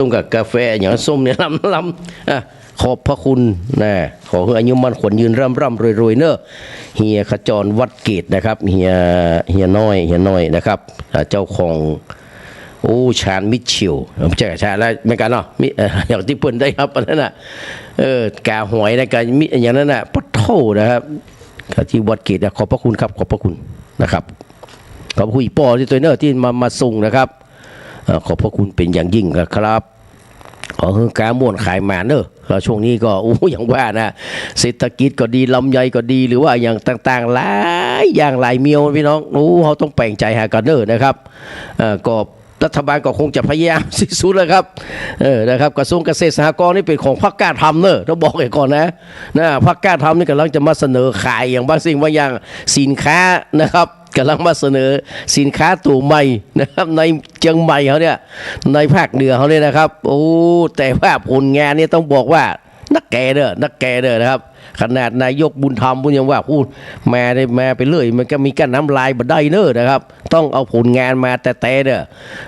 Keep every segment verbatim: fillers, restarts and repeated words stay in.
ต้มกับกาแฟอย่างส้มเนี่ย ล้ำๆ อ่ะ ขอบพระคุณนะ ขอหื้ออายุมั่นขวัญยืน ร่ำๆ รวยๆ เนอะ เฮียขจร วัดเกตนะครับ เฮีย เฮียน้อย เฮียน้อยนะครับ อ่า เจ้าของ โอ้ ชานมิตรชิล บ่ใจ้ ชานอะไรเหมือนกั๋นเนาะ มิ เอ่อ อย่างตี้เปิ้นได้ฮับอันนั้นน่ะ เออ ก๋าหอยนะ ก๋ามิ อย่างนั้นน่ะ ปะโถนะครับ ก๋าตี้วัดเกตนะ ขอบพระคุณครับ ขอบพระคุณนะครับ ขอบพระคุณอีป้อตี้ตวยเนอะ ตี้มา มาส่งนะครับ เอ่อ ขอบพระคุณเป๋นอย่างยิ่งนะครับ ขอหื้อก๋าม่วนขายหมานเนอะ ก็ช่วงนี้ก็ โอ้ อย่างว่านะ เศรษฐกิจก็ดี ลำไยก็ดี หรือว่าอย่างต่างๆ หลายอย่างหลายเมียว พี่น้อง โอ้ เฮาต้องแป๋งใจ๋หากั๋นเนอะนะครับ เอ่อ ก็รัฐบาลก็คงจะพยายามที่สุดแหละครับ เออ นะครับ กระทรวงเกษตรสหกรณ์นี่เป๋นของพรรคกล้าทำเนอะ ต้องบอกไว้ก่อนนะ นะ พรรคกล้าทำนี่ก่ำลังจะมาเสนอขายอย่างบางสิ่งบางอย่าง สินค้านะครับ ก่ำลังมาเสนอสินค้าตั๋วใหม่นะครับ ในเจียงใหม่เฮาเนี่ย ในภาคเหนือเฮาเนี่ยนะครับ โอ้ แต่ว่าผลงานเนี่ยต้องบอกว่า นักแก่เด้อ นักแก่เด้อนะครับ ขนาดนายกบุญธรรมเปิ้นยังว่า โอ้ มาได้ มาไปเลย มันก็มีกั้นน้ำลายบ่ได้เนอะนะครับ ต้องเอาผลงานมาแต๊ๆ เด้อ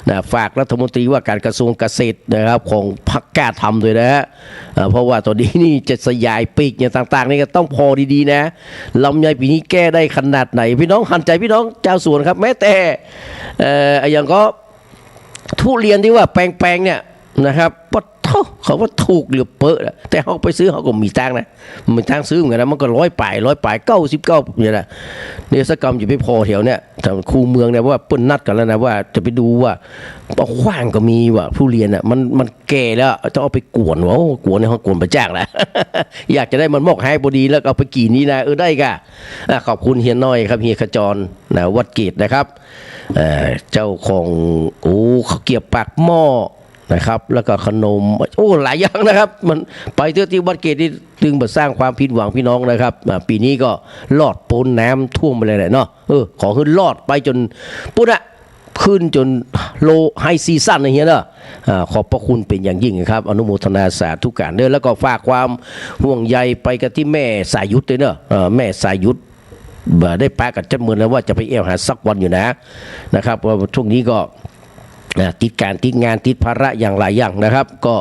นะ ฝากรัฐมนตรีว่าการกระทรวงเกษตรนะครับ ของพรรคกล้าทำด้วยนะฮะ อ่า เพราะว่าต๋อนนี้นี่จะสยายปีกอย่างต่างๆ นี่ก็ต้องผ่อดีๆ นะ ลำไยปี๋นี้แก้ได้ขนาดไหน พี่น้องหันใจ๋ พี่น้องจาวสวนครับ แม้แต่ เอ่อ อย่างก็ ทุเรียนตี้ว่าแปงๆ เนี่ยนะครับ ปะโถ เขาว่าถูกเหลือเป๊อะนะ แต่เฮาไปซื้อเฮาก็บ่มีตังค์นะ บ่มีตังค์ซื้อเหมือนกั๋นนะ มันก็ร้อยป๋าย ร้อยป๋าย เก้าสิบเก้า เนี่ยนะ เนี่ยสักกำจะไปผ่อแถวเนี่ย แต่คูเมืองเนี่ยว่าเปิ้นนัดกั๋นแล้วนะ ว่าจะไปดูว่า เอาขว้างก็มีว่ะ ทุเรียนน่ะ มัน มันแก่แล้ว จะเอาไปกวนว่ะ โอ้ กวนในห้องกวนบ่จ้างละ อยากจะได้มันมอกไฮพอดีแล้วก็เอาไปกิ๋นนี่นะ เออ ได้ก่ะ อ่ะ ขอบคุณเฮียน้อยครับ เฮียขจรนะ วัดเกตนะครับ เอ่อ เจ้าของ โอ้ ข้าวเกรียบปากหม้อนะครับ แล้วก็ขนม โอ้ หลายอย่างนะครับ มันไปเตื้อตี้วัดเกตนี่ ตึงบ่สร้างความผิดหวังพี่น้องนะครับ อ่า ปี๋นี้ก็รอดป๊นน้ำท่วมไปเลยแหละเนาะ เออ ขอหื้อรอดไปจ๋น ปู๊ดอะ ขึ้นจ๋นโลว์ไฮซีซั่นนะเฮียเนาะ อ่า ขอบพระคุณเป๋นอย่างยิ่งครับ อนุโมทนาสาธุก๋านเด้อ แล้วก็ฝากความห่วงใยไปกับตี้แม่สายุทธด้วยเนาะ เออ แม่สายุทธ บ่ได้ปะกั๋นจักเมินแล้ว ว่าจะไปแอ่วหาสักวันอยู่นะ นะครับ ว่าช่วงนี้ก็ อ่า ติดก๋านติดงานติดภาระอย่างหลายอย่างนะครับ ก็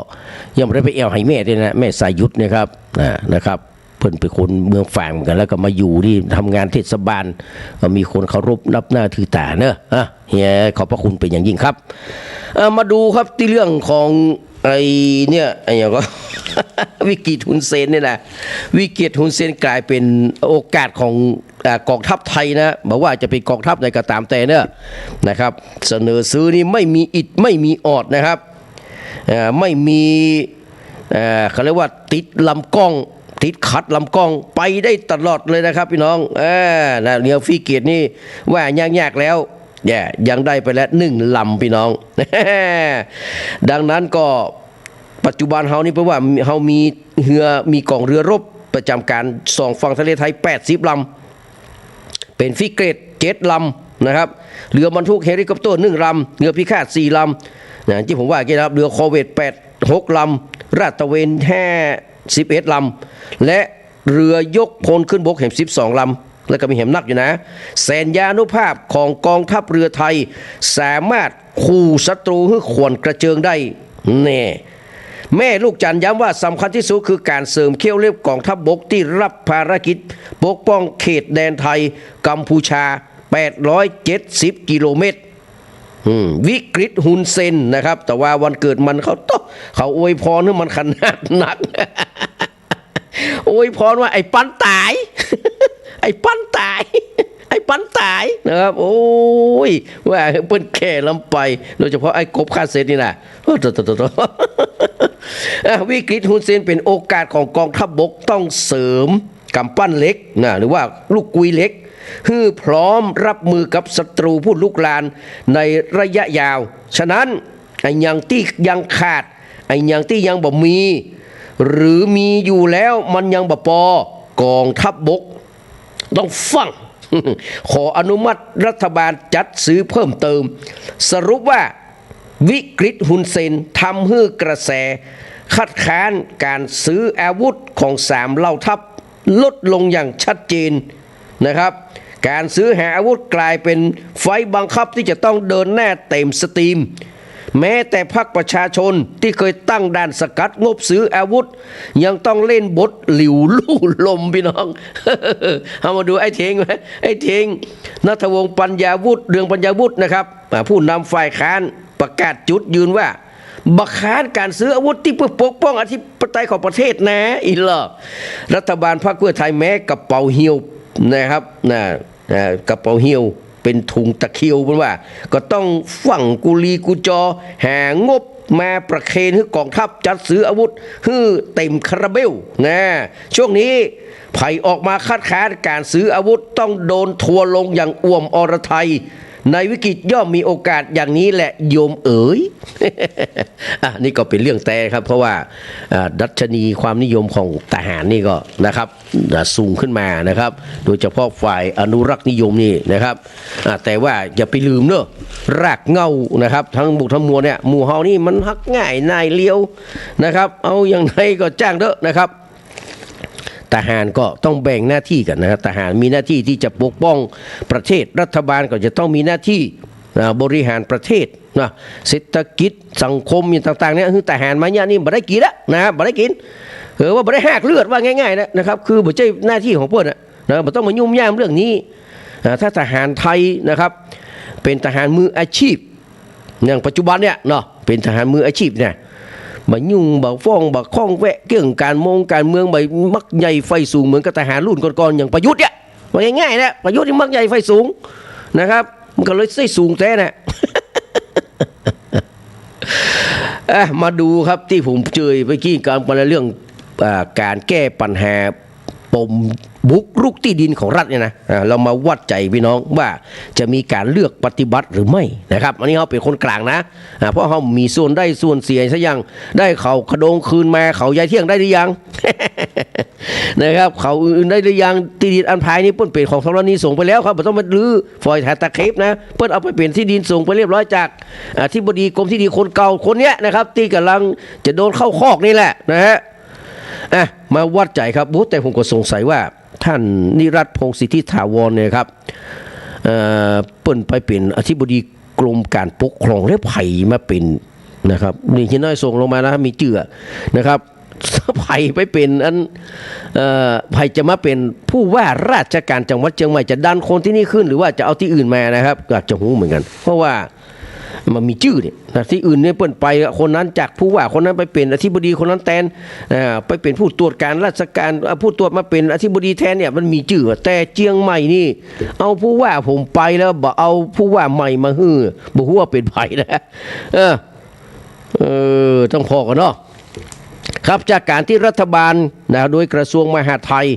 ยังบ่ได้ไปแอ่วหาแม่ด้วยนะ แม่สายุทธนะครับ อ่า นะครับ เปิ้นเป๋นคนเมืองฝางเหมือนกั๋น แล้วก็มาอยู่นี่ทำงานเทศบาล ก็มีคนเคารพนับหน้าถือต๋าเนอะ อ่ะ เฮียขอบพระคุณเป๋นอย่างยิ่งครับ เอ่อ มาดูครับตี้เรื่องของไอ้เนี่ย ไอ้หยังก็ วิกฤตฮุนเซนเนี่ยนะ วิกฤตฮุนเซนก๋ายเป๋นโอกาสของ อ่า ก๋องทัพไทยนะ บ่ว่าจะเป๋นก๋องทัพไหนก็ต๋ามแต่เนอะ นะครับ เสนอซื้อนี่ไม่มีอิดไม่มีออดนะครับ เอ่อ ไม่มี เอ่อ เขาเรียกว่าติดลำกล้อง ติดขัดลำกล้อง ไปได้ตลอดเลยนะครับพี่น้อง เออ นะ เรือฟริเกตนี่ว่ายากๆ แล้ว เนี่ย ยังได้ไปแล้วหนึ่งลำพี่น้อง ดังนั้นก็ ปัจจุบันเฮานี่แปลว่าเฮามีเฮือ มีก๋องเรือรบประจ๋ำก๋านสองฝั่งทะเลไทยแปดสิบลำ เป๋นฟริเกตเจ็ดลำนะครับ เรือบรรทุกเฮลิคอปเตอร์หนึ่งลำ เรือพิฆาตสี่ลำ นะ ตี้ผมว่าเมื่อกี้นะครับ เรือคอร์เวตแปด หกลำ ลาดตระเวนห้า สิบเอ็ดลำ และเรือยกพลขึ้นบกแหมสิบสองลำ แล้วก็มีแหมนักอยู่นะ แสนยานุภาพของก๋องทัพเรือไทย สามารถ ขู่ศัตรูหื้อขวัญกระเจิงได้แน่ แม่ลูกจันทร์ย้ำว่าสำคัญที่สุดคือก๋านเสริมเขี้ยวเล็บก๋องทัพบกตี้ฮับภารกิจปกป้องเขตแดนไทยกัมพูชา แปดร้อยเจ็ดสิบกิโลเมตร อืม วิกฤตฮุนเซนนะครับ แต่ว่าวันเกิดมันเขาต้อง เขาอวยพรหื้อมันขนาดนัก อวยพรว่า "ไอ้ปันต๋าย ไอ้ปันต๋าย ไอ้ปันต๋าย" นะครับ โอ้ย ว่าหื้อเปิ้นแก่ล้ำไป โดยเฉพาะไอ้กบข้าเสร็จนี่นะ โอ้โตโตโตโต อ่ะ วิกฤตฮุนเซนเป๋นโอกาสของก๋องทัพบก ต้องเสริมก๋ำปั้นเหล็กนะ หรือว่าลูกกุยเหล็ก หื้อพร้อมฮับมือกับศัตรูผู้ลุกรานในระยะยาว ฉะนั้น ไอ้หยังตี้ยังขาด ไอ้หยังตี้ยังบ่มี หรือมีอยู่แล้วมันยังบ่ปอ ก๋องทัพบกต้องฟั่ง ขออนุมัติรัฐบาลจัดซื้อเพิ่มเติม สรุปว่าวิกฤตฮุนเซนทำหื้อกระแสคัดค้านก๋านซื้ออาวุธของสามเหล่าทัพลดลงอย่างชัดเจน นะครับ ก๋านซื้อหาอาวุธก๋ายเป๋นไฟบังคับตี้จะต้องเดินหน้าเต็มสตรีม แม้แต่พรรคประชาชนตี้เกยตั้งด่านสกัดงบซื้ออาวุธ ยังต้องเล่นบทหลิวลู่ลม พี่น้อง เอามาดูไอ้เทงไหม ไอ้เทง ณัฐวงศ์ปัญญาวุฒิ เรืองปัญญาวุฒินะครับ อ่า ผู้นำฝ่ายค้านประกาศจุดยืนว่า บ่ค้านก๋านซื้ออาวุธตี้เปื้อปกป้องอธิปไตยของประเทศนะ อี้ลอ รัฐบาลพรรคเพื่อไทยแม้กระเป๋าเหี่ยวนะครับ นะ อ่า กระเป๋าเหี่ยวเป๋นถุงตะเขียว เปิ้นว่า ก็ต้องฟั่งกู้หลี้กู้จอ หางบมาประเคนหื้อกองทัพ จัดซื้ออาวุธหื้อเต๋มคาราเบลนะ ช่วงนี้ใผออกมาคัดค้านก๋านซื้ออาวุธ ต้องโดนทัวร์ลงอย่างอ่วมอรไทย ในวิกฤตย่อมมีโอกาสอย่างนี้แหละโยมเอ๋ย อ่ะ นี่ก็เป๋นเรื่องแต๊ครับ เพราะว่า อ่า ดัชนีความนิยมของทหารนี่ก็นะครับ อ่า สูงขึ้นมานะครับ โดยเฉพาะฝ่ายอนุรักษ์นิยมนี่นะครับ อ่า แต่ว่าอย่าไปลืมเนอะ รากเหง้านะครับ ตึงหมดตึงมวลเนี่ย หมู่เฮานี่มันฮักง่ายนายเลียวนะครับ เอาอย่างใดก็จ้างเต๊อะนะครับ ทหารก็ต้องแบ่งหน้าตี้กั๋นนะครับ ทหารมีหน้าตี้ตี้จะปกป้องประเทศ รัฐบาลก็จะต้องมีหน้าตี้ อ่า บริหารประเทศนะ เศรษฐกิจ สังคมอย่างต่างๆ เนี่ย หื้อทหารมาเนี่ยนี่บ่ได้กิ๋นละนะ บ่ได้กิ๋น เออ ว่าบ่ได้หากเลือด ว่าง่ายๆ นะ นะครับ คือบ่ใจ้หน้าตี้ของเปิ้นนะ นะ บ่ต้องมายุ่มย่ามเรื่องนี้ อ่า ถ้าทหารไทยนะครับ เป๋นทหารมืออาชีพ อย่างปัจจุบันเนี่ยเนาะ เป๋นทหารมืออาชีพเนี่ย บ่ยุ่ง บ่ฟ้อง บ่ข้องแวะเกี่ยวก๋านมงก๋านเมือง บ่มักใหญ่ใฝ่สูงเหมือนกับทหารรุ่นก่อนๆ อย่างประยุทธ์เนี่ย ว่าง่ายๆ นะ ประยุทธ์นี่มักใหญ่ใฝ่สูงนะครับ มันก็เลยใจ้สูงแต๊นะ อ่ะ มาดูครับ ตี้ผมเจยเมื่อกี้ ก๋านประเด็นเรื่อง อ่า ก๋านแก้ปัญหาปมบุกรุกตี้ดินของรัฐเนี่ยนะ อ่า เฮามาวัดใจ๋พี่น้องว่าจะมีก๋านเลือกปฏิบัติหรือไม่นะครับ อันนี้เฮาเป๋นคนกลางนะ อ่า เพราะเฮามีส่วนได้ส่วนเสียสักอย่าง ได้เขากระโดงคืนมา เขายายเที่ยงได้หรือยัง นะครับ เขาอื่นๆ ได้หรือยัง ตี้ดินอันภายนี่เปิ้นเป๋นของธรณีสงฆ์ไปแล้วครับ บ่ต้องมารื้อฝอยฐานตะเข็บนะ เปิ้นเอาไปเป๋นตี้ดินสงฆ์ไปเรียบร้อยจากอธิบดีกรมที่ดินคนเก่าคนเนี้ยนะครับ ตี้ก่ำลังจะโดนเข้าคอกนี่แหละนะฮะ อ่ะ มาวัดใจ๋ครับ โอ้ แต่ผมก็สงสัยว่า ท่านนิรัตน์ พงษ์สิทธิถาวรเนี่ยครับ เอ่อ เปิ้นไปเป๋นอธิบดีกรมก๋านปกครอง แล้วใผมาเป๋นนะครับ นี่เฮียน้อยส่งลงมานะ มีจื้อนะครับ ใผไปเป๋นอัน เอ่อ ใผจะมาเป๋นผู้ว่าราชการจังหวัดเจียงใหม่ จะดันคนตี้นี่ขึ้น หรือว่าจะเอาตี้อื่นมานะครับ อยากจะฮู้เหมือนกั๋น เพราะว่า มันมีจื้อเนี่ยนะ ตี้อื่นเนี่ยเปิ้นไปคนนั้นจากผู้ว่าคนนั้นไปเป๋นอธิบดีคนนั้นแตน อ่า ไปเป๋นผู้ตรวจก๋านราชการ อ่า ผู้ตรวจมาเป๋นอธิบดีแตนเนี่ย มันมีจื้อ แต่เจียงใหม่นี่ เอาผู้ว่าผมไปแล้วบ่เอาผู้ว่าใหม่มาหื้อ บ่ฮู้ว่าเป๋นใผนะ เออ เออ ต้องผ่อก่อนเนาะ ครับ จากก๋านตี้รัฐบาลนะ โดยกระทรวงมหาดไทย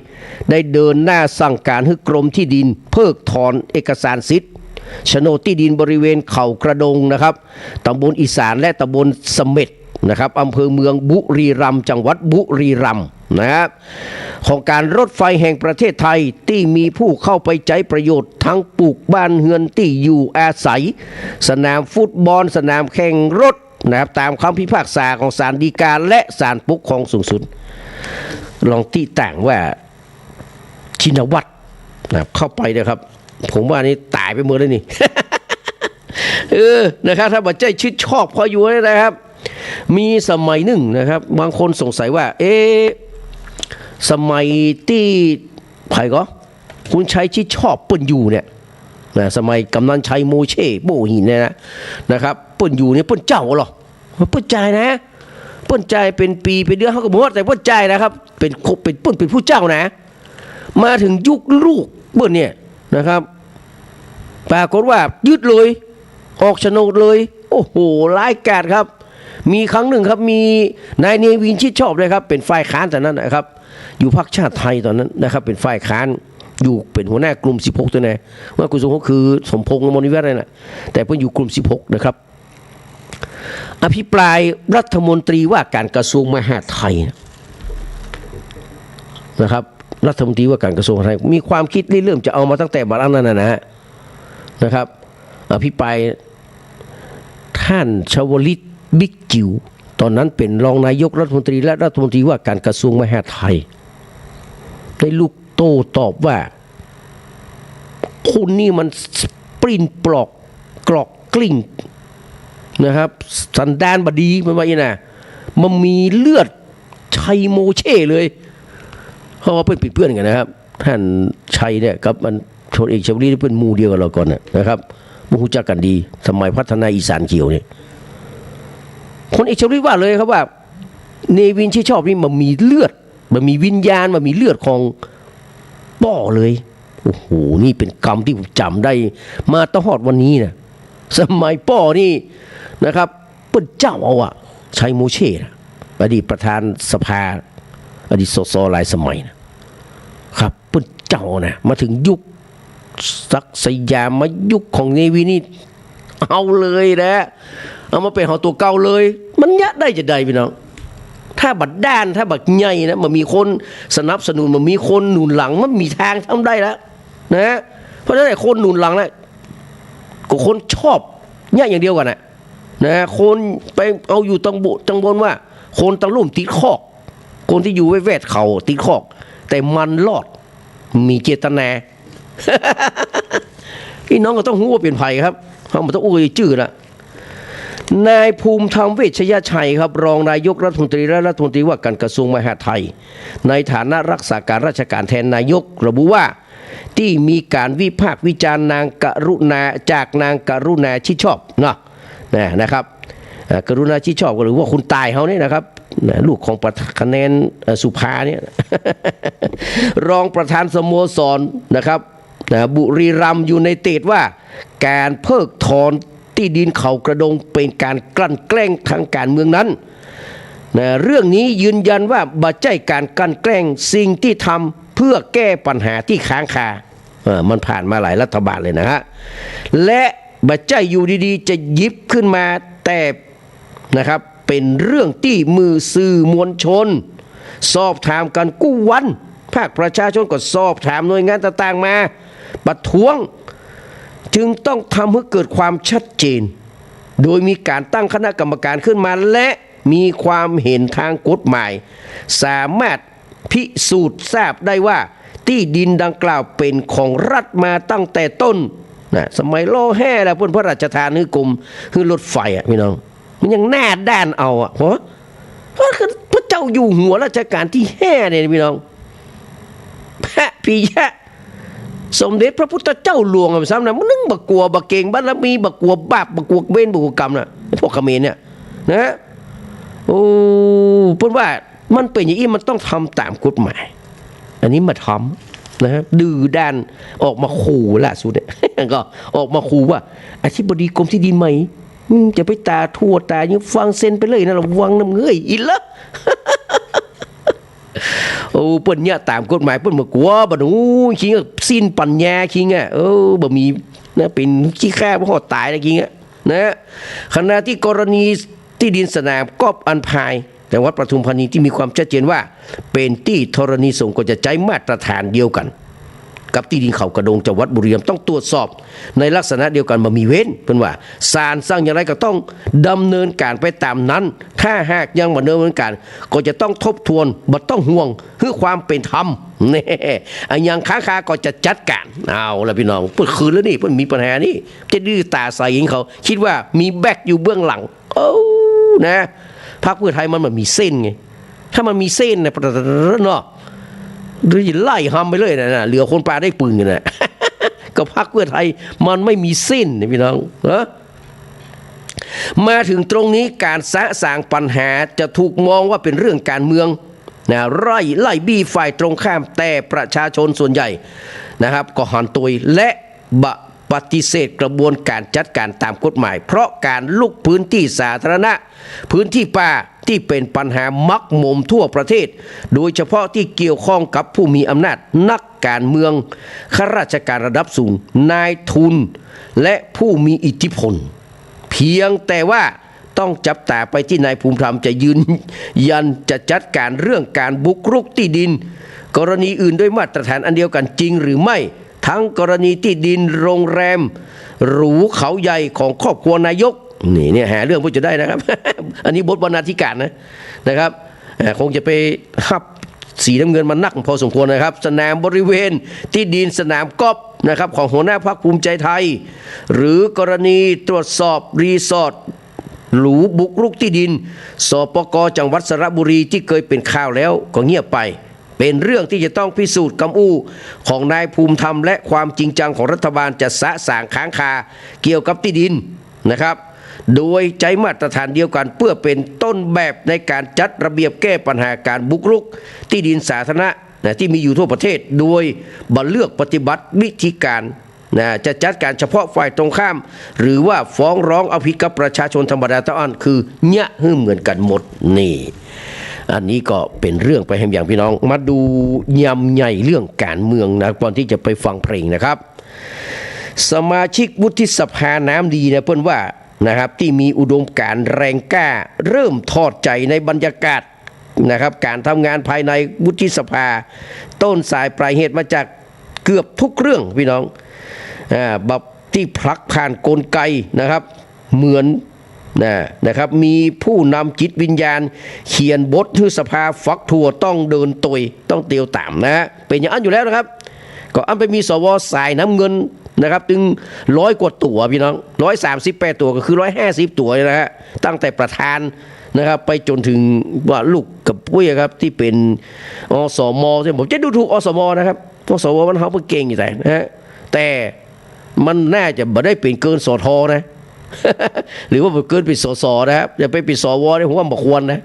ได้เดินหน้าสั่งก๋านหื้อกรมที่ดินเพิกถอนเอกสารสิทธิ์โฉนดตี้ดินบริเวณเขากระโดงนะครับ ตำบลอีสานและตำบลเสม็ดนะครับ อำเภอเมืองบุรีรัมย์ จังหวัดบุรีรัมย์นะครับ ของการรถไฟแห่งประเทศไทย ตี้มีผู้เข้าไปใจ๊ประโยชน์ทั้งปลูกบ้านเฮือนตี้อยู่อาศัย สนามฟุตบอล สนามแข่งรถ นะครับ ต๋ามคำพิพากษาของศาลฎีกาและศาลปกครองสูงสุด ลองติต่างว่าชินวัตรนะครับ เข้าไปนะครับ ผมว่านี่ต๋ายไปหมดแล้วนี่ เออ นะครับ ถ้าบ่ใจ้ชิดชอบคอยอยู่นะครับ มีสมัยนึ่งนะครับ บางคนสงสัยว่า เอ๊ะ สมัยตี้ใผก่อ คุณชัยชิดชอบเปิ้นอยู่เนี่ย นะ สมัยกำนันชัยโมเช่โบ้หินเนี่ยนะ นะครับ เปิ้นอยู่เนี่ยเปิ้นเจ้าเหรอ เปิ้นจ่ายนะ เปิ้นจ่ายเป๋นปี๋เป๋นเดือนเฮาก็บ่ฮู้ แต่เปิ้นจ่ายนะครับ เป๋น เป๋น เปิ้นเป๋นผู้เจ้านะ มาเถิงยุคลูกเปิ้นเนี่ยนะครับ ปรากฏว่ายึดเลย ออกโฉนดเลย โอ้โห ร้ายกาจครับ มีครั้งนึ่งครับ มีนายเนวินชิดชอบเลยครับ เป๋นฝ่ายค้านต๋อนนั้นนะครับ อยู่พรรคชาติไทยต๋อนนั้นนะครับ เป๋นฝ่ายค้าน อยู่เป๋นหัวหน้ากลุ่มสิบหกต๋อนนั้น ว่าคุณสมพงษ์คือสมพงษ์อมรวิวัฒน์นั่นแหละ แต่เปิ้นอยู่กลุ่มสิบหกนะครับ อภิปรายรัฐมนตรีว่าการกระทรวงมหาดไทยนะครับ รัฐมนตรีว่าการกระทรวงมหาดไทย มีความคิดริเริ่มจะเอามาตั้งแต่บัดอั้นนั่นนะฮะ นะครับ อภิปราย ท่านชวลิต บิ๊กจิ๋ว ต๋อนนั้นเป๋นรองนายกรัฐมนตรีและรัฐมนตรีว่าการกระทรวงมหาดไทย ได้ลุกโต้ตอบว่า คุณนี่มันปลิ้นปลอกกรอกกลิ้ง นะครับ สันดานบ่ดี เปิ้นว่าอี้นะ บ่มีเลือดชัยโมเช่เลย เพราะว่าเปิ้นปิดเปื้อนกั๋นนะครับ ต้านชัยเนี่ยกับมัน พลเอกชวลิตเปิ้นหมู่เดียวกั๋นลอก่อนน่ะนะครับ บ่ฮู้จักกั๋นดี สมัยพัฒนาอีสานเขียวนี่ พลเอกชวลิตว่าเลยครับว่า เนวินชิดชอบนี่บ่มีเลือด บ่มีวิญญาณ บ่มีเลือดของป้อเลย โอ้โห นี่เป๋นกำตี้ผมจ๋ำได้มาตลอดวันนี้นะ สมัยป้อนี่นะครับ เปิ้นเจ้าเอาอะ ชัยโมเช่นะ อดีตประธานสภา อดีต สส หลายสมัยนะครับ เปิ้นเจ้านะ มาเถิงยุคศักดิ์สยาม มายุคของเนวินนี่ เอาเลยนะ เอามาเป๋นหอตั๋วเก่าเลย มันเยียะได้จาใดพี่น้อง ถ้าบ่ด้าน ถ้าบ่ใหญ่นะ บ่มีคนสนับสนุน บ่มีคนหนุนหลัง มันบ่มีตางทำได้แล้วนะ เพราะฉะนั้นไอ้คนหนุนหลังน่ะ ก็คนชอบเยียะอย่างเดียวกั๋นน่ะนะ คนไปเอาอยู่ตังบุ ตังบนว่า คนตังลุ่มติดคอก คนตี้อยู่แวดๆ เขาติดคอก แต่มันรอด มีเจตนา พี่น้องก็ต้องฮู้ว่าเป๋นใผครับ เฮาบ่ต้องอู้จื้อละ นายภูมิธรรม เวชยชัยครับ รองนายกรัฐมนตรีและรัฐมนตรีว่าการกระทรวงมหาดไทย ในฐานะรักษาการราชการแทนนายก ระบุว่า ตี้มีก๋านวิพากษ์วิจารณ์นางกรุณา จากนางกรุณาชิดชอบเนาะ นะ นะครับ เอ่อ กรุณาชิดชอบ หรือว่าคุณต่ายเฮานี่นะครับ นะ ลูกของประธาน คะแนน เอ่อ สุภาเนี่ย รองประธานสโมสรนะครับ นะ บุรีรัมย์ยูไนเต็ดว่า ก๋านเพิกถอนตี้ดินเขากระดงเป๋นก๋านกลั่นแกล้งทางก๋านเมืองนั้น นะ เรื่องนี้ยืนยันว่าบ่ใจ้ก๋านกลั่นแกล้ง สิ่งตี้ทำเพื่อแก้ปัญหาตี้ค้างคา เอ่อ มันผ่านมาหลายรัฐบาลเลยนะฮะ และบ่ใจ้อยู่ดีๆ จะหยิบขึ้นมา แต่ นะครับ เป๋นเรื่องตี้หมู่สื่อมวลชน สอบถามกั๋นกู้วัน ภาคประชาชนก็สอบถามหน่วยงานต่างๆ มา ประท้วง จึงต้องทำหื้อเกิดความชัดเจน โดยมีก๋านตั้งคณะกรรมการขึ้นมา และมีความเห็นตางกฎหมาย สามารถ พิสูจน์ทราบได้ว่าตี้ดินดังกล่าวเป๋นของรัฐมาตั้งแต่ต้นนะ สมัย ร.ห้า แล้วเปิ้นพระราชทานหื้อกรม หื้อรถไฟอะพี่น้อง มันยังหน้าด้านเอาอะ เพราะ เพราะคือพระเจ้าอยู่หัวรัชกาลตี้ห้าเนี่ยพี่น้อง พระปิยะ สมเด็จพระพุทธเจ้าหลวงอะ ซ้ำนะ มันนึ่งบ่กั๋วบ่เกรงบารมี บ่กั๋วบาป บ่กั๋วเวร บ่กั๋วกรรมนะ พวกเขมรเนี่ยนะ โอ้ เปิ้นว่า มันเป๋นอย่างอี้ มันต้องทำต๋ามกฎหมาย อันนี้บ่ทำนะ ดื้อด้าน ออกมาขู่ล่าสุดเนี่ย ก็ออกมาขู่ว่า อธิบดีกรมที่ดินใหม่ อืม จะไปต๋าทั่วต๋ายังฟังเซ็นไปเลยนะ ระวังนะมึงเอ้ย อิเหรอ โอ้ เปิ้นเยียะต๋ามกฎหมาย เปิ้นบ่กั๋ว บ่หนู คิงอะ สิ้นปัญญา คิงอะ เออ บ่มีนะ เป๋นขี้ข้าบ่ฮอดต๋ายนะ คิงอะ นะ ขณะที่กรณีตี้ดินสนามกอล์ฟอัลไพน์ จังหวัดปทุมธานี ตี้มีความชัดเจนว่า เป๋นตี้ธรณีสงฆ์ ก็จะใจ๊มาตรฐานเดียวกั๋น กับตี้ดินเขากระดง จังหวัดบุรีรัมย์ ต้องตรวจสอบในลักษณะเดียวกั๋น บ่มีเว้น เปิ้นว่า ศาลสั่งอย่างไรก็ต้องดำเนินก๋านไปต๋ามนั้น ถ้าหากยังบ่ดำเนินก๋าน ก็จะต้องทบทวน บ่ต้องห่วง หื้อความเป๋นธรรม แน่ อะหยังค้างคาก็จะจัดก๋าน เอาละพี่น้อง เปิ้นคืนแล้วนี่ เปิ้นมีปัญหานี่ จะดื้อต๋าใส่หยังเขา คิดว่ามีแบคอยู่เบื้องหลัง โอ้ นะ พรรคเพื่อไทยมันบ่มีเส้นไง ถ้ามันมีเส้นนะ เนาะ หรือไล่หำไปเลยนะ เหลือคนปาได้ปืนกั๋นนะ ก็พรรคเพื่อไทยมันไม่มีเส้นนะพี่น้อง เออ มาถึงตรงนี้ ก๋านสะสางปัญหาจะถูกมองว่าเป๋นเรื่องก๋านเมืองนะ ไล่ ไล่บี้ฝ่ายตรงข้าม แต่ประชาชนส่วนใหญ่นะครับ ก็หันโตย และบ่ปฏิเสธกระบวนก๋านจัดก๋านต๋ามกฎหมาย เพราะก๋านลุกพื้นตี้สาธารณะ พื้นตี้ป่า ตี้เป๋นปัญหาหมกหมมทั่วประเทศ โดยเฉพาะตี้เกี่ยวข้องกับผู้มีอำนาจ นักก๋านเมือง ข้าราชก๋านระดับสูง นายทุน และผู้มีอิทธิพล เพียงแต่ว่าต้องจับต๋าไปตี้นายภูมิธรรมจะยืนยันจะจัดก๋านเรื่องก๋านบุกรุกตี้ดิน กรณีอื่นด้วยมาตรฐานอันเดียวกั๋นจริงหรือไม่ ทั้งกรณีตี้ดินโรงแรมหรูเขาใหญ่ของครอบครัวนายก นี่เนี่ย หาเรื่องเปิ้นจะได้นะครับ อันนี้บทบรรณาธิการนะ นะครับ อ่า คงจะไปฮับสีน้ำเงินมานักพอสมควรนะครับ สนามบริเวณตี้ดินสนามกอล์ฟนะครับ ของหัวหน้าพรรคภูมิใจไทย หรือกรณีตรวจสอบรีสอร์ท หรูบุกรุกตี้ดิน สปก จังหวัดสระบุรีตี้เกยเป๋นข่าวแล้วก็เงียบไป เป๋นเรื่องตี้จะต้องพิสูจน์กำอู้ของนายภูมิธรรม และความจริงจังของรัฐบาลจะสะสางค้างคาเกี่ยวกับตี้ดินนะครับ โดยใจ๊มาตรฐานเดียวกั๋นเปื้อเป๋นต้นแบบในก๋านจัดระเบียบแก้ปัญหาก๋านบุกรุกตี้ดินสาธารณะนะ ตี้มีอยู่ทั่วประเทศ โดยบ่เลือกปฏิบัติวิธีก๋าน นะ จะจัดก๋านเฉพาะฝ่ายตรงข้าม หรือว่าฟ้องร้องเอาผิดกับประชาชนธรรมดาต้าน คือเยียะหื้อเหมือนกั๋นหมด นี่ อันนี้ก็เป๋นเรื่องไปแหมอย่างพี่น้อง มาดูยำใหญ่เรื่องก๋านเมืองนะ ก่อนตี้จะไปฟังเพลงนะครับ สมาชิกวุฒิสภาน้ำดีนะ เปิ้นว่านะครับ ตี้มีอุดมก๋ารณ์แรงกล้า เริ่มถอดใจ๋ในบรรยากาศ นะครับ ก๋านทำงานภายในวุฒิสภา ต้นสายปลายเหตุมาจากเกือบทุกเรื่องพี่น้อง อ่า แบบตี้ผลักผ่านกลไกนะครับ เหมือน นะ นะครับ มีผู้นำจิตวิญญาณ เขียนบทหื้อสภาฝักถั่วต้องเดินตวย ต้องเตียวต๋ามนะฮะ เป๋นอย่างอั้นอยู่แล้วนะครับ ก็อั้นไปมี สว สายน้ำเงินนะครับ ตึงร้อยกว่าตั๋วพี่น้อง ร้อยสามสิบแปดตั๋ว ก็คือร้อยห้าสิบตั๋วเนี่ยนะฮะ ตั้งแต่ประธานนะครับ ไปจ๋นถึงว่าลูกกับปุ้ยครับ ตี้เป๋น อสม ซึ่งผมจะดูถูก อสม นะครับ เพราะ สว บ้านเฮาเปิ้นเก่งอยู่แต่นะฮะ แต่มันน่าจะบ่ได้เป๋นเกิน สท นะ หรือว่าบ่เกินเป๋น สส นะครับ จะไปเป๋น สว เนี่ย ผมว่าบ่ควรนะ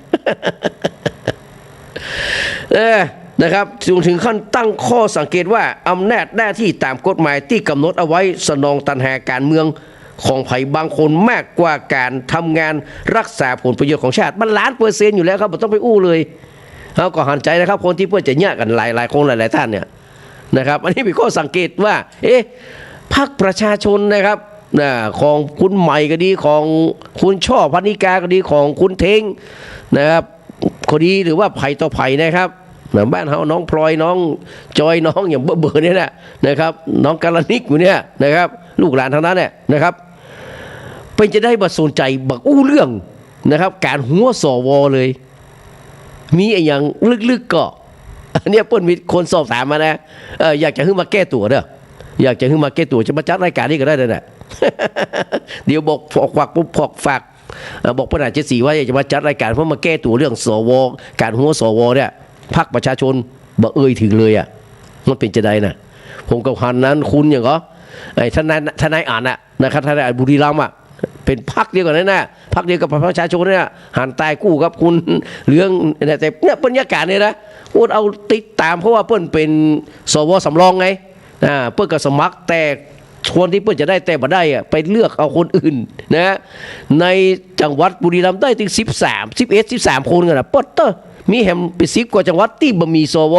เออ นะครับ ถึง ถึงขั้นตั้งข้อสังเกตว่าอำนาจหน้าตี้ต๋ามกฎหมายตี้ก๋ำหนดเอาไว้สนองตัณหาก๋านเมืองของใผบางคนมากกว่าก๋านทำงานรักษาผลประโยชน์ของชาติ มันล้านเปอร์เซ็นต์อยู่แล้วครับ บ่ต้องไปอู้เลย เฮาก็หันใจ๋นะครับ คนตี้เปิ้นจะเยียะกั๋นหลายๆ คนหลายๆ ต้านเนี่ยนะครับ อันนี้เป๋นข้อสังเกตว่า เอ๊ะ พรรคประชาชนนะครับ นะ ของคุณใหม่ก็ดี ของคุณช่อพรรณิกาก็ดี ของคุณเท้งนะครับ ก็ดี หรือว่าใผต่อใผนะครับ นะ บ้านเฮาน้องพลอย น้องจอย น้องอย่างเบ้อๆ เนี่ยนะ นะครับ น้องกาลนิกอยู่เนี่ยนะครับ ลูกหลานตังนั้นเนี่ยนะครับ เปิ้นจะได้บ่สนใจ๋บ่อู้เรื่องนะครับ ก๋านหัว สว เลย มีอะหยังลึกๆ ก็ อันเนี้ยเปิ้นมีคนสอบถามมานะ เออ อยากจะหื้อมาแก้ตั๋วเด้อ อยากจะหื้อมาแก้ตั๋ว จะมาจัดรายก๋านนี้ก็ได้นั่นแหละ เดี๋ยวบอก ฝาก ฝาก ฝาก เอ่อ บอกปัญหาเจ็ดสี่ว่าอยากจะมาจัดรายก๋านเพื่อมาแก้ตั๋วเรื่อง สว ก๋านหัว สว เนี่ย พรรคประชาชนบ่เอ่ยถึงเลยอะ มันเป๋นจะใดน่ะ ผมก็หันนั้นคุณอย่างก็ ไอ้ทนาย ทนายอั๋นน่ะนะครับ ทนายอั๋นบุรีรัมย์อะ เป๋นพรรคเดียวกั๋นนั่นน่ะ พรรคเดียวกับประชาชนเนี่ย หันตายกู้กับคุณเหลืองเนี่ย แต่เนี่ยเปิ้นเยียะก๋านเนี่ยนะ โอ้ เอาติดต๋าม เพราะว่าเปิ้นเป๋น สว สำรองไง อ่า เปิ้นก็สมัคร แต่คนตี้เปิ้นจะได้แต่บ่ได้อะ ไปเลือกเอาคนอื่นนะ ในจังหวัดบุรีรัมย์ได้ตึงสิบสาม สิบเอ็ด สิบสาม คนกั๋นน่ะ ปอดเต๊อะ มีแหมเป๋นสิบกว่าจังหวัดตี้บ่มี สว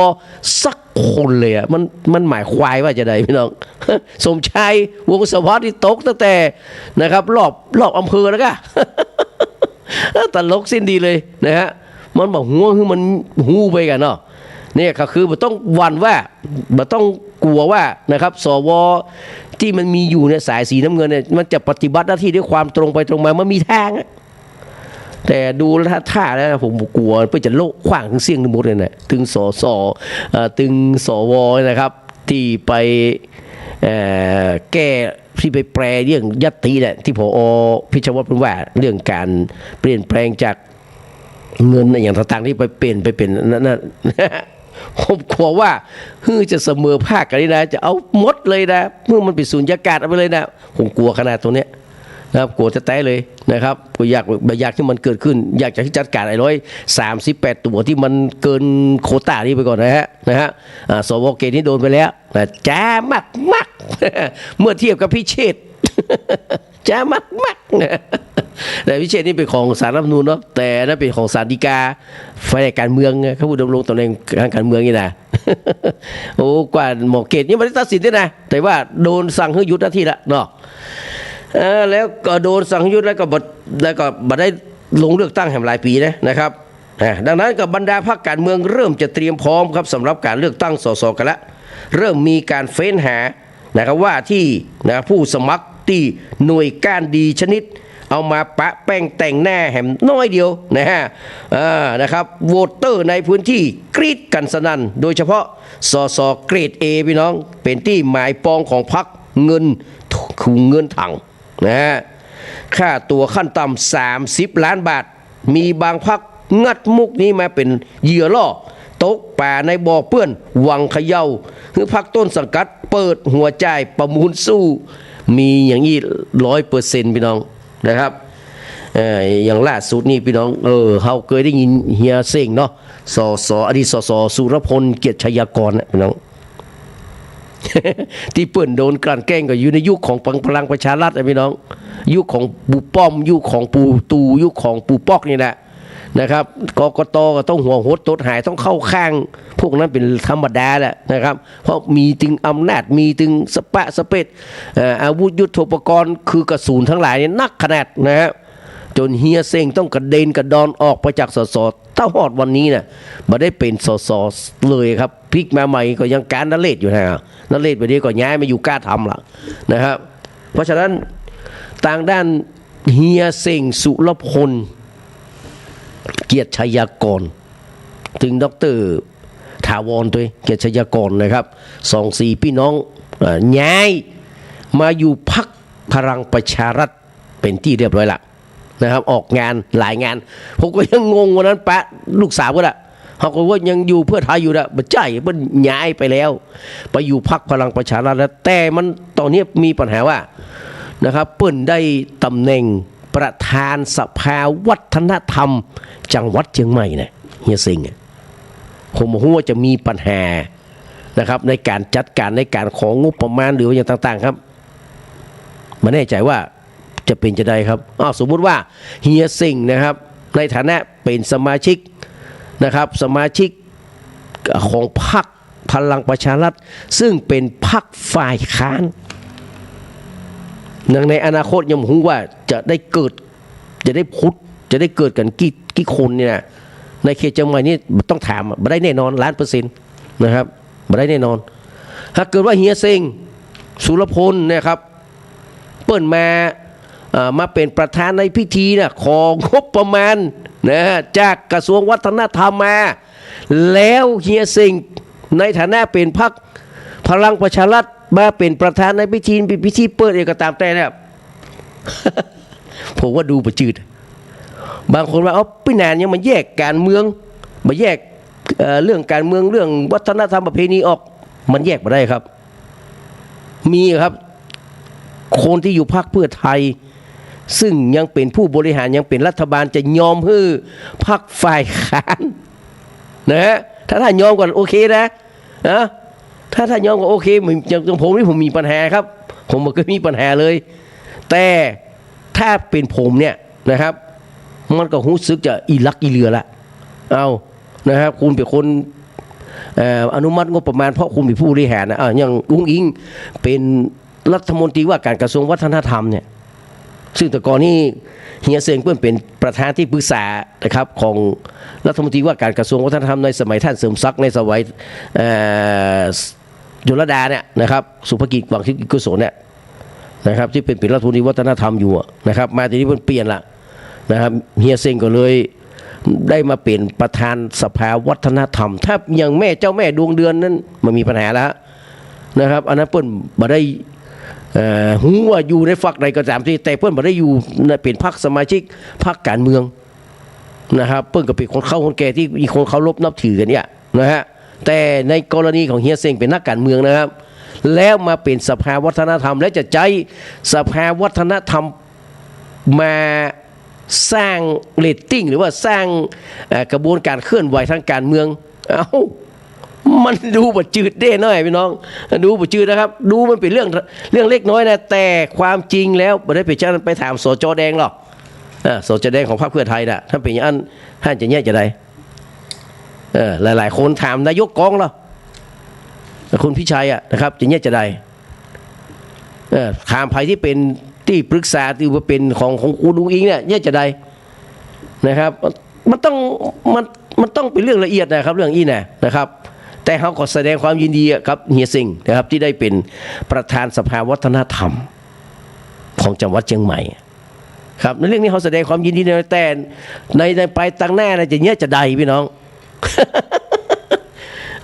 สักคนเลยอะ มัน มันหมายความว่าจะใดพี่น้อง สมชายวงศ์สวัสดิ์นี่ตกตั้งแต่นะครับ รอบ รอบอำเภอแล้วก็ ตลกสิ้นดีเลยนะฮะ มันบ่ฮู้ คือมันฮู้ไปกั๋นเนาะ เนี่ยก็คือบ่ต้องหวั่นว่า บ่ต้องกั๋วว่านะครับ สว ตี้มันมีอยู่เนี่ย สายสีน้ำเงินเนี่ย มันจะปฏิบัติหน้าตี้ด้วยความตรงไปตรงมา มันมีตางอะ แต่ดูแล้วท่าๆ แล้วนะ ผมกั๋วเปิ้นจะโละขว้างตึงเสี้ยงตึงหมดเลยนะ ตึง สส เอ่อ ตึง สว นะครับ ตี้ไป เอ่อ แก้ ตี้ไปแปลเรื่องยัตติแหละ ตี้ ผอ พิชวัฒน์เปิ้นว่า เรื่องก๋านเปลี่ยนแปลงจากเงินอะหยังต่างๆ ตี้ไปเป๋น ไปเป๋นนั่นน่ะ ผมกั๋วว่า หื้อจะเสมอภาคกั๋นนี่นะ จะเอาหมดเลยนะ หื้อมันเป๋นสุญญากาศเอาไปเลยนะ ผมกั๋วขนาดตรงเนี้ย นะครับ กั๋วจะแต๊เลยนะครับ บ่อยาก บ่อยากหื้อมันเกิดขึ้น อยากจะหื้อจัดก๋านไอ้ร้อยสามสิบแปดตั๋วตี้มันเกินโควต้านี้ไปก่อนนะฮะ นะฮะ อ่า สว เกณฑ์นี้โดนไปแล้วนะ จ๊ามากๆ เมื่อเทียบกับพิเชษฐ์ จ๊ามากๆ แต่พิเชษฐ์นี่เป๋นของศาลรัฐธรรมนูญเนาะ แต่อันนั้นเป๋นของศาลฎีกา ฝ่ายก๋านเมืองไง เขาผู้ดำรงต๋ำแหน่งทางก๋านเมืองนี่นะ โอ้ กว่าหมอเกตยังบ่ได้ตัดสินด้วยนะ แต่ว่าโดนสั่งหื้อหยุดหน้าตี้ละเนาะ เออ แล้วก็โดนสั่งหยุดแล้วก็บ่ แล้วก็บ่ได้ลงเลือกตั้งแหมหลายปี๋นะ นะครับ อ่า ดังนั้นก็บรรดาพรรคก๋านเมืองเริ่มจะเตรียมพร้อมครับ สำหรับก๋านเลือกตั้ง สส กั๋นละ เริ่มมีก๋านเฟ้นหานะครับ ว่าตี้นะครับ ผู้สมัครตี้หน่วยก้านดีชนิด เอามาปะแป้งแต่งหน้าแหมน้อยเดียวนะฮะ อ่า นะครับ โหวตเตอร์ในพื้นตี้กรี๊ดกั๋นสนั่น โดยเฉพาะ สส เกรด เอ พี่น้อง เป๋นตี้หมายปองของพรรคเงิน ถุงเงินถังนะฮะ ค่าตั๋วขั้นต่ำสามสิบล้านบาท มีบางพรรคงัดมุกนี้มาเป๋นเหยื่อล่อ ตกป๋าในบ่อเปื้อน หวังเขย่าหื้อพรรคต้นสังกัดเปิดหัวจ่ายประมูลสู้ มีอย่างอี้ร้อยเปอร์เซ็นต์ พี่น้องนะครับ เอ่อ อย่างล่าสุดนี่พี่น้อง เออ เฮาเกยได้ยินเฮียเซ็งเนาะ สส อดีต สส สุรพล เกียรติชัยยากรนะพี่น้อง ตี้เปิ้นโดนกลั่นแกล้งก็อยู่ในยุคของพลังประชารัฐนะพี่น้อง ยุคของปู่ป้อม ยุคของปู่ตู่ ยุคของปู่ป๊อกนี่แหละนะครับ กกต ก็ต้องหัวหดตดหาย ต้องเข้าข้างพวกนั้นเป๋นธรรมดาแหละนะครับ เพราะมีตึงอำนาจ มีตึงสะปะสะเปะ เอ่อ อาวุธยุทโธปกรณ์ คือกระสุนตังหลายเนี่ยนักขนาดนะฮะ จ๋นเฮียเซ็งต้องกระเด็นกระดอนออกไปจาก สส เต้าฮอดวันนี้น่ะ บ่ได้เป๋น สส เลยครับ ปิ๊กมาใหม่ก็ยังก๊านนเรศอยู่นะ นเรศบ่าเดี่ยวก็ย้ายมาอยู่กล้าธรรมละนะครับ เพราะฉะนั้นตางด้านเฮียเซ็ง สุรพล เกียรติชัยยากร ตึงดอกเตอร์ถาวรตวย เกียรติชัยยากรนะครับ สองสีพี่น้อง เอ่อ ย้ายมาอยู่พรรคพลังประชารัฐเป๋นตี้เรียบร้อยละ นะครับ ออกงานหลายงาน ผมก็ยังงง วันนั้นปะลูกสาวก็ละ เขาก็ว่ายังอยู่เพื่อไทยอยู่นะ บ่ใจ้ เปิ้นย้ายไปแล้ว ไปอยู่พรรคพลังประชารัฐแล้ว แต่มันต๋อนนี้มีปัญหาว่านะครับ เปิ้นได้ตำแหน่งประธานสภาวัฒนธรรมจังหวัดเจียงใหม่นะ เฮียเซ็งอะ ผมบ่ฮู้ว่าจะมีปัญหานะครับ ในก๋านจัดก๋าน ในก๋านของงบประมาณ หรือว่าอย่างต่างๆ ครับ บ่แน่ใจ๋ว่า จะเป๋นจะใดครับ อ้าว สมมุติว่าเฮียเซ็งนะครับ ในฐานะเป๋นสมาชิกนะครับ สมาชิกของพรรคพลังประชารัฐ ซึ่งเป๋นพรรคฝ่ายค้าน ในอนาคตยังบ่ฮู้ว่าจะได้เกิด จะได้ผุด จะได้เกิดกั๋นกี่ กี่คนเนี่ยนะ ในเขตเจียงใหม่นี่ต้องถามอะ บ่ได้แน่นอน ล้านเปอร์เซ็นต์นะครับ บ่ได้แน่นอน ถ้าเกิดว่าเฮียเซ็ง สุรพลเนี่ยครับ เปิ้นมา เอ่อ มาเป๋นประธานในพิธีนะ ของงบประมาณนะ จากกระทรวงวัฒนธรรมมา แล้วเฮียเซ็งในฐานะเป๋นพรรคพลังประชารัฐมาเป๋นประธานในพิธี เป๋นพิธีเปิดเองก็ต๋ามแต่เนี่ย ผมว่าดูบ่จืด บางคนว่า เอ้า ปี้นานยังมาแยกก๋านเมือง มาแยก เอ่อ เรื่องก๋านเมือง เรื่องวัฒนธรรมประเพณีออก มันแยกบ่ได้ครับ มีครับ คนตี้อยู่พรรคเพื่อไทย ซึ่งยังเป๋นผู้บริหาร ยังเป๋นรัฐบาล จะยอมหื้อพรรคฝ่ายค้านนะฮะ ถ้าท่านยอมก็โอเคนะ นะ ถ้าท่านยอมก็โอเค ผม อย่างผมนี่ผมมีปัญหาครับ ผมบ่เกยมีปัญหาเลย แต่ถ้าเป๋นผมเนี่ยนะครับ มันก็ฮู้สึกจะอีหลักอีเหลือละ เอา นะครับ คุณเป๋นคน เอ่อ อนุมัติงบประมาณ เพราะคุณเป๋นผู้บริหารนะ อ่า อย่างอุ๊งอิ๊งเป๋นรัฐมนตรีว่าก๋านกระทรวงวัฒนธรรมเนี่ย ซึ่งแต่ก่อนนี้เฮียเซ็งเปิ้นเป๋นประธานตี้ปรึกษานะครับ ของรัฐมนตรีว่าก๋านกระทรวงวัฒนธรรมในสมัยท่านเสริมศักดิ์ ในสมัย เอ่อ ยลดาเนี่ยนะครับ สุภกิจ หวังสิทธิกิจกุศลเนี่ยนะครับ ตี้เป๋น เป๋นรัฐมนตรีวัฒนธรรมอยู่อะนะครับ มาทีนี้เปิ้นเปลี่ยนละนะครับ เฮียเซ็งก็เลยได้มาเป๋นประธานสภาวัฒนธรรม ถ้าอย่างแม่ เจ้าแม่ดวงเดือนนั้นบ่มีปัญหาละนะครับ อันนั้นเปิ้นบ่ได้ เอ่อ ฮู้ว่าอยู่ในพรรคใดก็ต๋ามที แต่เปิ้นบ่ได้อยู่ใน เป๋นพรรคสมาชิกพรรคก๋านเมือง นะครับ เปิ้นก็เป๋นคนเฒ่าคนแก่ตี้มีคนเคารพนับถือกั๋นเนี่ยนะฮะ แต่ในกรณีของเฮียเซ็งเป๋นนักก๋านเมืองนะครับ แล้วมาเป๋นสภาวัฒนธรรม และจะใจ๊สภาวัฒนธรรมมาสร้างเรตติ้ง หรือว่าสร้าง เอ่อ กระบวนก๋านเคลื่อนไหวทางก๋านเมือง เอ้า มันดูบ่จืดเด้น้อยพี่น้อง ดูบ่จืดนะครับ ดูมันเป๋นเรื่อง เรื่องเล็กน้อยนะ แต่ความจริงแล้วบ่ได้เป๋นเจ้านั้น ไปถาม สจ.แดงหรอก อ่า สจ.แดงของพรรคเพื่อไทยน่ะ ถ้าเป๋นอย่างนั้น ท่านจะเยียะจาใด เออ หลายๆ คนถามนายกกองเหรอ คุณพิชัยอะนะครับ จะเยียะจาใด เออ ถามใผตี้เป๋นตี้ปรึกษา ตี้ว่าเป๋นของ ของคุณอุ๊งอิ๊งเนี่ย เยียะจาใด นะครับ มันต้อง มัน มันต้องเป๋นเรื่องละเอียดนะครับ เรื่องอี้นะ นะครับ แต่เฮาก็แสดงความยินดีอะครับ เฮียเซ็งนะครับ ตี้ได้เป๋นประธานสภาวัฒนธรรมของจังหวัดเจียงใหม่ ครับ ในเรื่องนี้เฮาแสดงความยินดีนะ แต่ใน ในไปตางหน้านะ จะเยียะจาใดพี่น้อง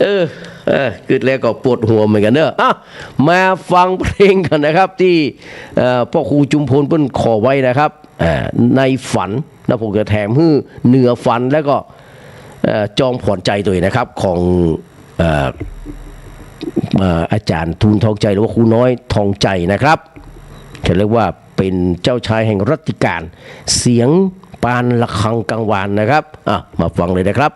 เออ เออ กึ๊ดแล้วก็ปวดหัวเหมือนกั๋นเนาะ อ่ะ มาฟังเพลงกั๋นนะครับ ตี้ เอ่อ ป้อครูจุมพลเปิ้นขอไว้นะครับ อ่า ในฝันนะ ผมจะแถมหื้อเหนือฝัน แล้วก็ เอ่อ จองผลานใจตวยนะครับ ของ เอ่อ เอ่อ อาจ๋ารย์ทูลทองใจ๋ หรือว่าครูน้อยทองใจ๋นะครับ จะเรียกว่าเป๋นเจ้าชายแห่งรัตติก๋าน เสียงปานระฆังกังวานนะครับ อ่ะ มาฟังเลยนะครับ